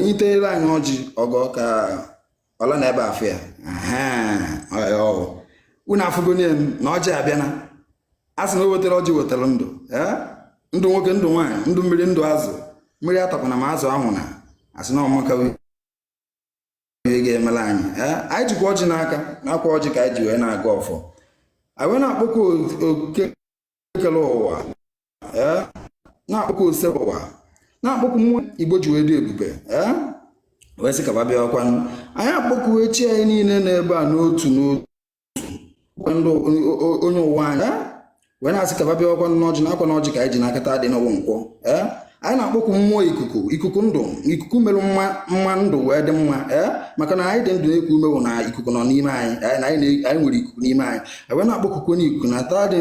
Wenyitere anyị ọjị ọgọ ka ọla na ebe afọ ya. Unu afụgo na ọjị abịana. A sị na o wetara ọjị wetara ndụ, ee, ndụ nwoke, ndụ nwaanyị, ndụ mmiri, ndụ azụ. Mmiri atakwana ma azụ ahụ na asị na ọmaka ihe ga-emela anyị. Ee, anyị jikwa ọjị n'aka na-akwa ọjị ka anyị ji wee na-agọ ọfọ. Anyị wee na-akpọkwa oke kele ụwa, ee, na-akpọkwa Osebụrụwa, na-akpọkwa mmụọ Igbo ji wee dị ebube, ee, wee sị ka ba bịakwanụ. Anyị akpọkuo chi anyị niile n'ebe a n'otu n'otu, ndị onye ụwa anyị, wee na-asị ka ba bịakwanụ n'ọjị na akwa n'ọjị ka anyị ji n'aka taa dị n'ụwa nkwọ. Ee, anyị na-akpọkwu mmụọ ikuku, ikuku ndụ, ikuku mere mma mma ndụ wee dị mma. Ee, maka na anyị dị ndụ na-eku ume wụ na ikuku nọ n'ime anyị. Ee, na anyị nwere ikuku n'ime anyị. Wee na-akpọkukwu n'ikuku na taa dị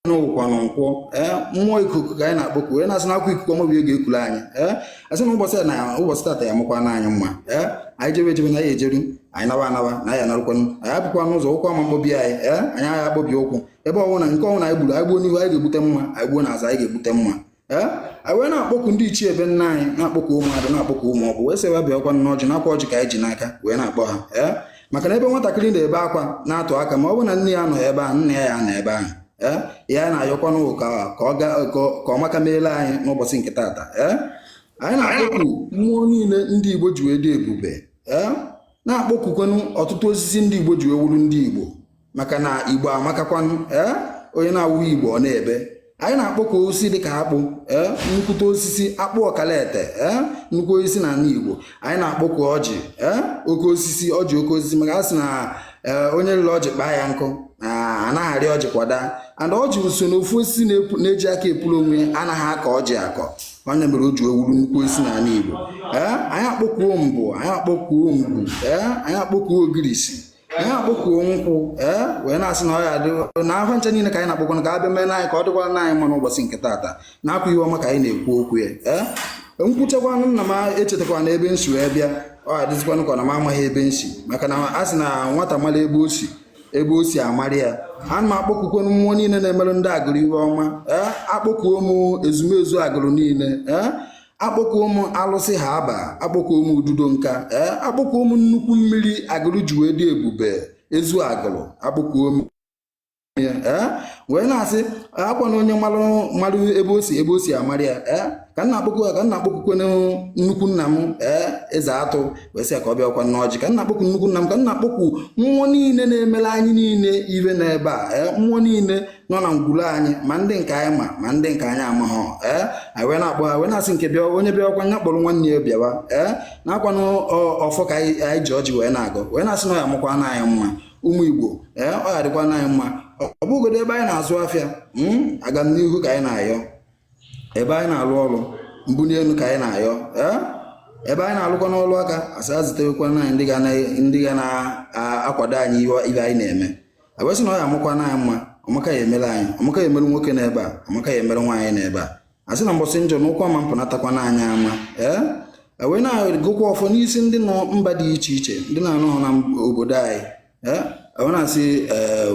n'ụkwanụ nkwọ. Ee, mmụọ ikuku ka anyị na-akpọku, wee na-asị na akwa ikuku ọma bụ ihe ga-ekulu anyị. Ee, asị na ụbọchị na ụbọchị tata ya mụkwa na anyị mma. Ee, anyị jebe ejebe na anyị ejeru, anyị nawa anawa na anyị anarụkwanụ. Anyị apụkwa n'ụzọ ụkwụ ama mkpọbi anyị. Ee, anyị agha akpọbi ụkwụ ebe ọbụla nke ọbụla anyị gburu. Anyị gbuo n'ihu, anyị ga-egbute mma. Anyị gbuo n'azụ, anyị ga-egbute mma. Ee, anyị wee na-akpọku ndị ichie ebe nna anyị, na-akpọku ụmụada, na-akpọku ụmụ ọkpụ, wee sị ya bịakwa n'ọjị na-akwa ọjị ka anyị ji n'aka wee na-akpọ ha. Ee, maka na ebe nwatakịrị na-ebe akwa na-atụ aka, ma ọ bụ na nne ya nọ ebe ahụ, nna ya ya nọ ebe ahụ. Ee, ya na-ayọkwanụ ka ka ọmaka meela anyị n'ụbọchị nke taata. Ee, anyị na-akpọku mmụọ niile ndị Igbo ji wee dị ebube. Ee, na-akpọkukwanụ ọtụtụ osisi ndị Igbo ji wee wuru ndị Igbo, maka na Igbo amakakwanụ. Ee, onye na-awụghị Igbo ọ na-ebe. Anyị na-akpọku osisi dịka akpụ, ee, nnukwute osisi akpụ ọkalete, ee, nnukwu osisi na ala Igbo. Anyị na-akpọku ọjị, ee, oke osisi ọjị, oke osisi, maka a sị na onye riri ọjị kpaa ya nkụ na anaghị arị ọjị kwada. And ọjị so n'ofu osisi na-eji aka epuru onwe, anaghị akọ ọjị akọ. Onye mere o ji ewuru nnukwu osisi n'ala Igbo. Ee, anyị akpọkuo mbụ, anyị akpọkuo mgbu, ee, anyị akpọkuo ogirisi, anyị akpọkuo nkwụ. Ee, wee na-asị na ọ ya adị na afọ ncha niile ka anyị na-akpọkwana ka abịa mee anyị ka ọ dịkwara anyị mma n'ụbọchị nke taata na akwa ihe ọma ka anyị na-ekwu okwu ya. Ee, nkwuchakwanụ nna m echetakwa na ebe nsi wee bịa, ọ adịzikwanụ ka na m amaghị ebe nsi, maka na a sị na nwata mara ebe o si, ebe o si amara ya. Ana m akpọkukwanụ mmụọ niile na-emerụ ndị Agụrụ ihe ọma. Ee, akpọkuo m ezumezu Agụrụ niile. Ee, akpọkuo m alụsị ha aba, akpọkuo m ududo nka. Ee, akpọkuo m nnukwu mmiri Agụrụ ji wee dị ebube, ezu Agụrụ, akpọkuo m ya. Ee, wee na-asị akwa na onye malụ ebe o si, ebe o si amara ya. Ee, ka m na-akpọku ya, ka m na-akpọkukwanụ nnukwu nna m, ee, eze atụ, wee sị ya ka ọ bịakwa n'ọjị. Ka m na-akpọku nnukwu nna m, ka m na-akpọku mmụọ niile na-emere anyị niile ibe n'ebe a. Ee, mmụọ niile nọ na ngwuru anyị, ma ndị nke anyị ma, ma ndị nke anyị amaghọ. Ee, anyị wee na-akpọ ha, wee na-asị nke bịa, onye bịakwa nya kpọrọ nwanne ya bịawa. Ee, na-akwanụ ọfọ ka anyị ji ọjị wee na-agọ, wee na-asị na ọ ya amụkwa na anyị mma, ụmụ Igbo. Ee, ọ ya dịkwa na anyị mma. Ọ bụgodo ebe anyị na-azụ afịa, aga m n'ihu ka anyị na-ayọ, ebe anyị na-alụ ọrụ mbuli elu ka anyị na-ayọ. Ee, ebe anyị na-alụkwa n'ọrụ aka, asị azitewekwa anyị ndị ga na-akwado anyị ihe anyị na-eme. Wee sị na ọ ya amụkwa na anyị mma, ọmaka ya emere anyị, ọmaka ya emere nwoke n'ebe a, ọmaka ya emere nwaanyị n'ebe a. Asị na mbọsị njọ na ụkwụ ama mpụnatakwa n'anya ama. Ee, wee na-agụkwa ọfọ n'isi ndị nọ mba dị iche iche, ndị na-anọghọ na obodo anyị. Ee, wee na-asị ee,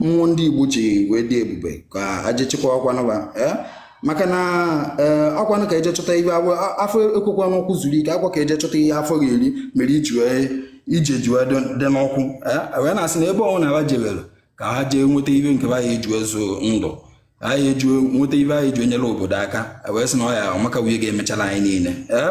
mmụọ ndị Igbo ji wee dị ebube ka aje chịkwa ọkwanụba. Ee, maka na ee, ọkwanụ ka eje chọta ihe afọ ekwekwa n'ụkwụ zuru ike, akwa ka eje chọta ihe afọ ga-eri mere iji wee ije ji wee dị n'ụkwụ. Ee, wee na-asị na ebe ọnwụ na ha jebere ka ha jee nweta ihe nke ha eji wee zụ ndụ, ha eji nweta ibe anyị ji enyere obodo aka. Wee sị na ọ ya ọmaka wee ga-emechara anyị niile. Ee,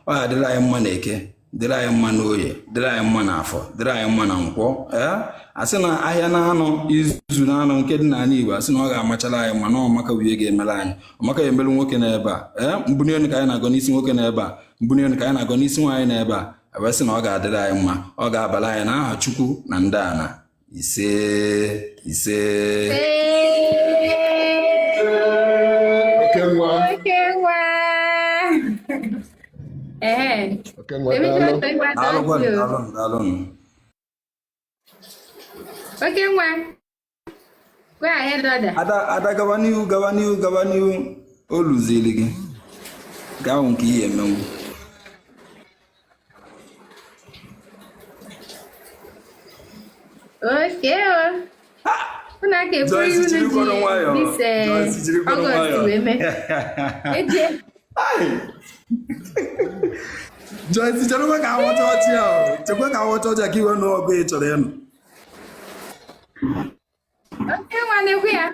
ọ ya dịrị anyị mma na eke, dịrị anyị mma n'oye, dịrị anyị mma na afọ, dịrị anyị mma na nkwọ. Ee, asị na ahịa na-anọ izu na-anọ nke dị n'ala Igbo, asị na ọ ga-amachara anyị mma, na ọmaka wee ga-emere anyị, ọmaka ya emere nwoke n'ebe a. Ee, mbunye elu ka anyị na-agọ n'isi nwoke n'ebe a, mbunye elu ka anyị na-agọ n'isi nwaanyị n'ebe a. Wee sị na ọ ga-adịrị anyị mma, ọ ga-abara anyị n'aha Chukwu na ndị ana. Ise, ise. Oke nwa. Oke nwa. Ee. Oke nwa, daalụ. Daalụkwanụ, daalụnụ, daalụnụ. Oke nwa. Go ahead, brother. Ada, Ada, gawa n'ihu, gawa n'ihu, gawa n'ihu. O luzili gị gaa hụ nke ihe emenwu. Okay. Unu aka eburu Joyce, ihe unu jirikwanụ ji nwayọọ. this Joyce, jirikwanụ August nwayọọ. wee mee. Eje. Ai! Joyce, cherekwa ka awacha ọjị ahụ, chekwa ka awacha ọjị a ka i wee nụ ọgụ ị chọrọ ịnụ. Oke nwa na-ekwu ya.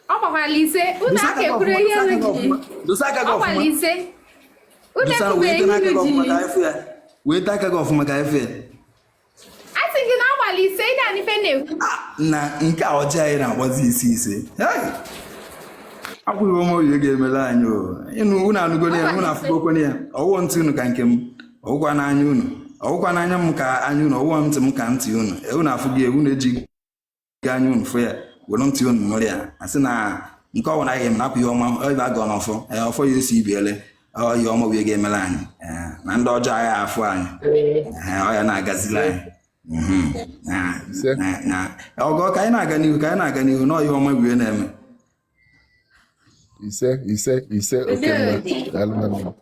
Ọ gbakwala 5. Unu Dosa aka aka gị ekwuru ọfụma, ihe dosa aka unu gị ji. ọfụma, dosa aka gị Ọ gbala ọfụma. 5. Unu Dosa ekwubeghị wee ihe aka gị unu ọfụma ji. ka anyị fụ ya. Wee aka gị ọfụma ka anyị fụ ya. A sị gị na ọ gbala 5, ị na-anụ ife na-ekwu. Na nke a ọjị anyị na-agbazi 5 5. Hey! Akwụghị ọma oyi ga-emele anyị o. Ịnụ unu anụgo ya, unu afụgokwana ya. Ọwụwọ ntị unu ka nke m, ọwụkwa n'anya unu, ọwụkwa n'anya m ka anya unu, ọwụwa ntị m ka ntị unu. Unu afụgo ya, unu eji anya unu fụ ya, were ntị unu nụrụ ya. Asị na nke ọwụ na anyị na-apụ ihe ọma ebe a gọ n'ọfọ, ee, ọfọ ya esi ibiele ọ ihe ọma wee ga-emele anyị. Ee, na ndị ọjọọ agha afụ anyị. Ee, ọ ya na-agazili anyị. Ise. Na ọgọ ka anyị na-aga n'ihu, ka anyị na-aga n'ihu na ọ ihe ọma wee na-eme. Ise, ise, ise, oke nwa. Daalụ nwanne m.